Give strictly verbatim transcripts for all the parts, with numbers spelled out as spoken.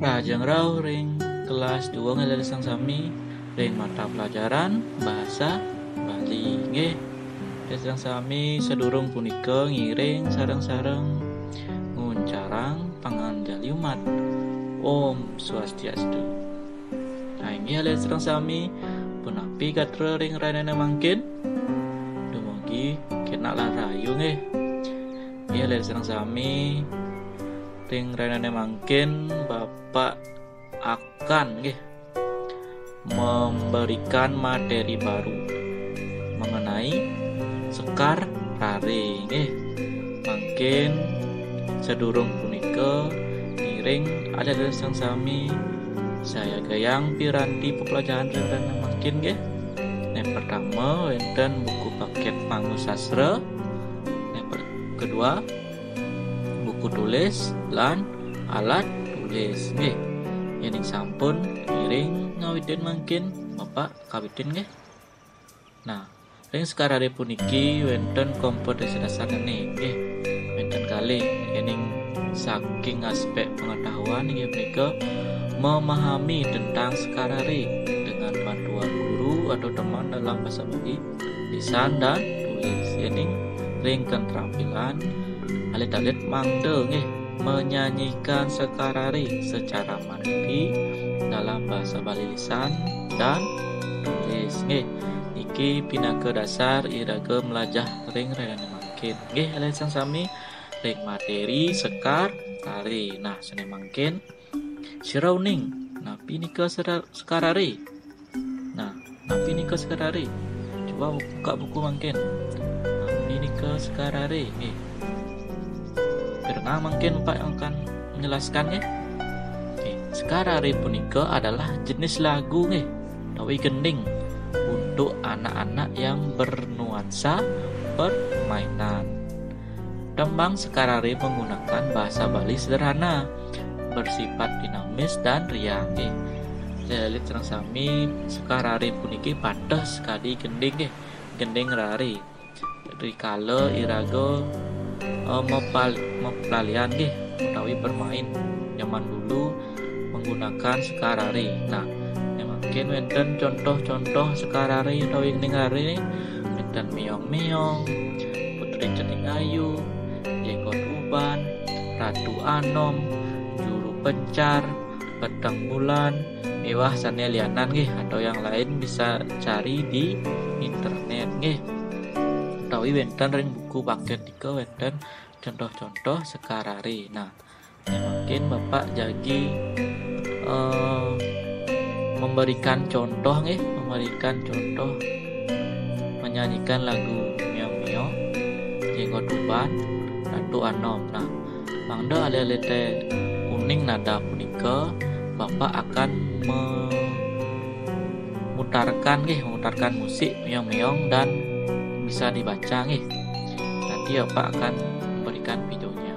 Lajeng rauh ring kelas dua nggih, alit-alit sareng sami, ring mata pelajaran Bahasa Bali nggih. Alit-alit sareng sami, sadurung punika ngiring sareng-sareng nguncarang panganjali umat. Om Swastiastu. Nah, inggih alit-alit sareng sami, punapi gatra ring rahinane mangkin? Dumugi kenak lan rahayu nggih. Inggih alit-alit sareng sami, ring rahinane mangkin Bapak akan nggih memberikan materi baru mengenai Sekar Rare nggih. Mangkin sadurung punika, ngiring alit-alit sareng sami, sayagayang piranti pepelajaran ring rahinane mangkin nggih. Yang pertama wenten buku paket Pangusastra. Yang per-, kedua buku tulis lan alat tulis nggih. Yening sampun, ngiring ngawitin mangkin, Bapak kawitin nggih. Nah, ring Sekar Rare puniki wenten kompetensi dasarane nggih. Wenten kalih, yening saking aspek pengetahuan inggih punika memahami tentang Sekar Rare dengan bantuan guru atau teman dalam bahasa Bali, lisan dan tulis. Yening ring keterampilan, alit-alit mangda nggih menyanyikan Sekar Rare secara mandiri dalam bahasa Bali lisan dan tulis nggih. Niki pinaka dasar iraga melajah ring rahinane mangkin. Nggih, alit-alit sareng sami, ring materi Sekar Rare. Nah, sane mangkin, sira uning, napi nika sera-, Sekar Rare? Nah, napi nika Sekar Rare? Coba buka buku mangkin. Napi nika Sekar Rare? Nggih. Pirengang mangkin Bapak akan menjelaskan nggih. Nggih, Sekar Rare punika adalah jenis lagu nggih, utawi gending untuk anak-anak yang bernuansa permainan. Tembang Sekar Rare menggunakan bahasa Bali sederhana, bersifat dinamis dan riang nggih. Alit-alit sareng sami, Sekar Rare puniki pateh sakadi gending nggih, gending rare. Rikala iraga, eh, mepal-, mepalalian nggih, utawi bermain zaman dulu menggunakan Sekar Rare. Nah, mangkin wenten contoh-contoh Sekar Rare utawi gending rare, wenten Meong-Meong, Putri Cening Ayu, Jenggot Uban, Ratu Anom, Juru Pencar, Peteng Bulan, miwah sane lianan nggih, atau yang lain bisa cari di internet nggih. Utawi wenten ring buku paket nika wenten contoh-contoh Sekar Rare. Nah, mangkin Bapak jagi, eh, memberikan contoh nggih, memberikan contoh menyanyikan lagu Meong-Meong, Jenggot Uban, Ratu Anom. Nah, mangda alit-alite uning nada punika, Bapak akan memutarkan nggih, memutarkan musik Meong-Meong dan bisa dibaca nggih. Nanti Bapak akan memberikan videonya.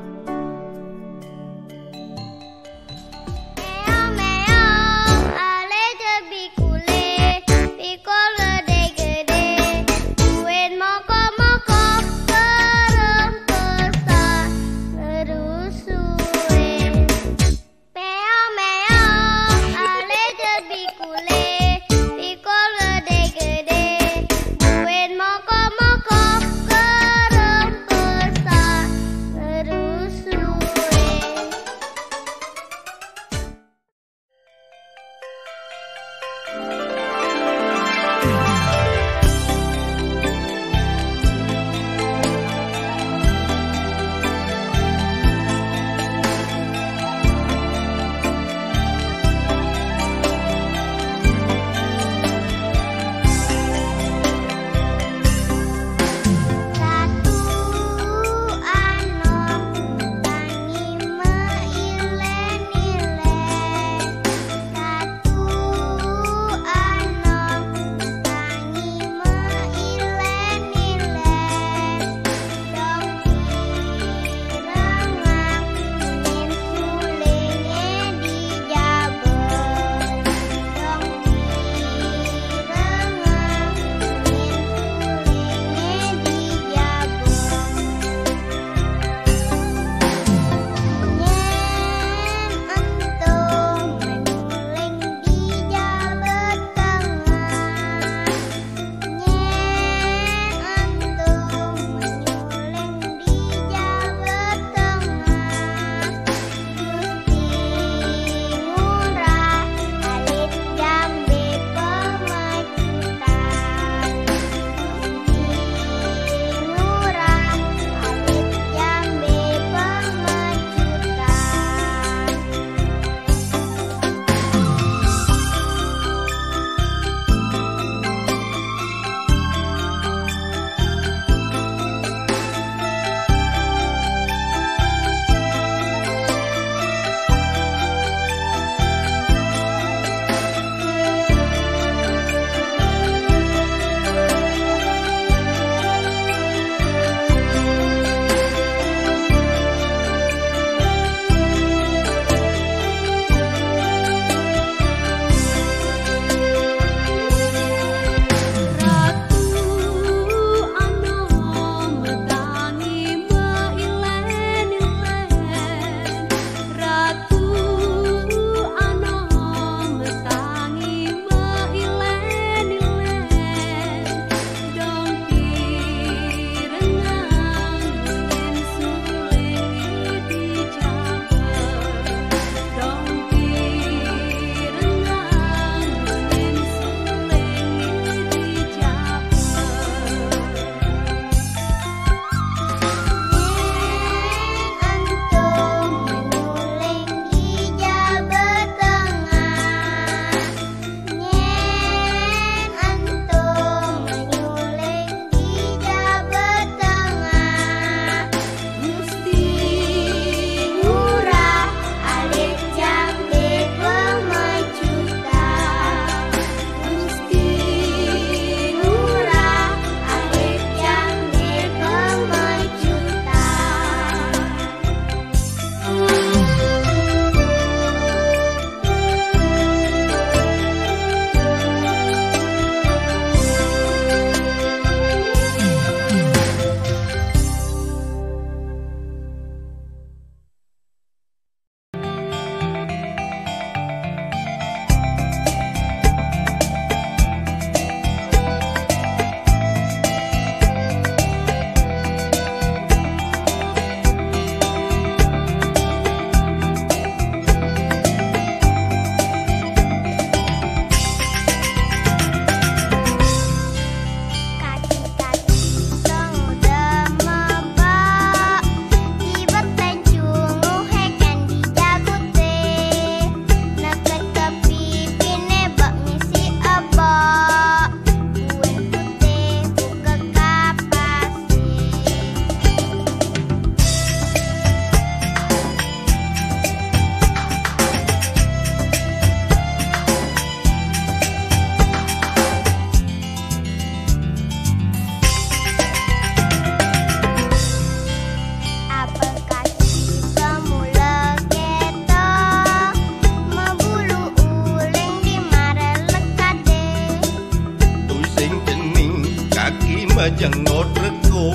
Kaki majengot reko,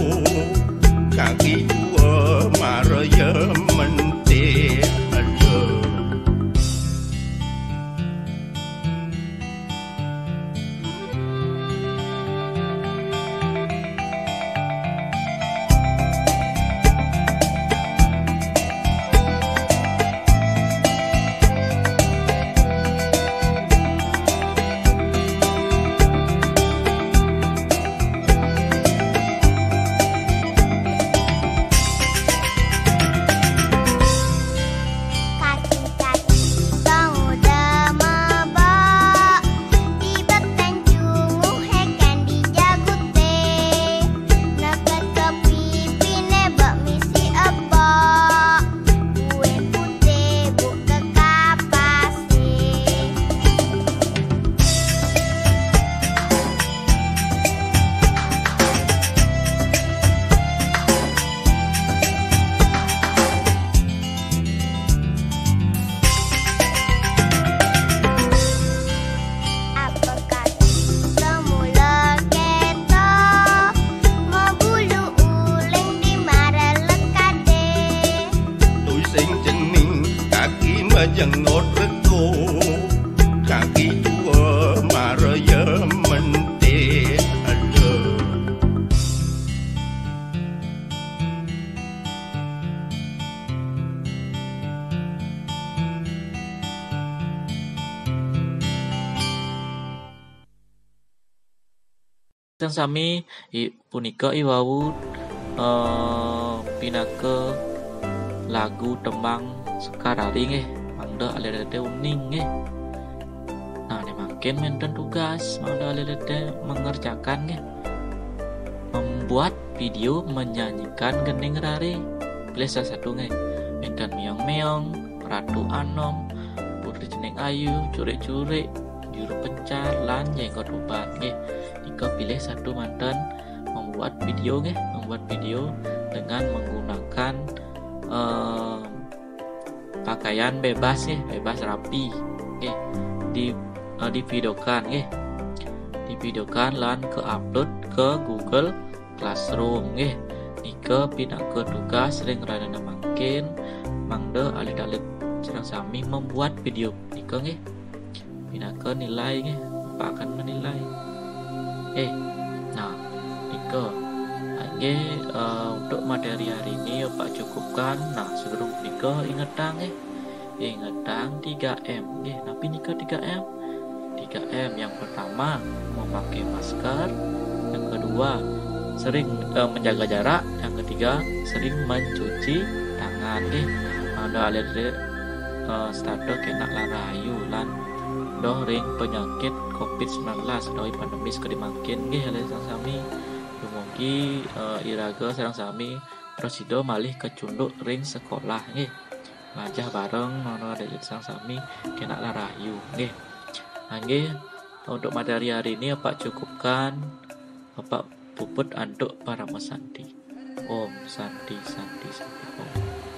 kaki dua maraya mentik. Aduh. Tui sing cening, kaki majengot reko, kaki dua maraya mentik. Aduh. Sareng sami, i-, punika i wau, eh, pinaka lagu tembang Sekar Ari nggih, mangda alit-alité uning nggih. Nah, né mangkin wénten tugas, mangda alit-alité mengerjakan nggih. Membuat video menyanyikan gending rare. Pilih salah satu nggih. Wénten Méong-Méong, Ratu Anom, Putri Cening Ayu, Curik-Curik, Juru Pencar, lan Jenggot Uban nggih. Nika pilih satu manten membuat video nggih, membuat video dengan menggunakan, eh, pakaian bebas nggih, bebas rapi nggih. Di, eh, divideokan nggih. Divideokan lan ke-upload ke Google Classroom nggih. Nika pinaka tugas ring rahina mangkin, mangda alit-alit sareng sami membuat video nika nggih. Pinaka nilai nggih, Bapak akan menilai. Eh, nah, nika. Nah, nggih, eh, untuk materi hari ini Bapak cukupkan. Nah, sebelum nika ingetang nggih. Ingetang tiga M nggih. Napi nika tiga M? Tiga M yang pertama memakai masker, yang kedua sering, eh, menjaga jarak, yang ketiga sering mencuci tangan nggih. Mangda alit-alit, eh, setata kénak lan rahayu lan doh ring penyakit covid sembilan belas utawi pandemi sakadi mangkin nggih, alit sareng sami. Dumugi, eh, iraga sareng sami prasida malih kacunduk ring sekolah nggih. Lajah bareng, mangda alit sareng sami kénak lan rahayu nggih. Nah, nggih, untuk materi hari ini Bapak cukupkan. Bapak puput antuk parama santi. Om Santi, Santi, Santi, Om.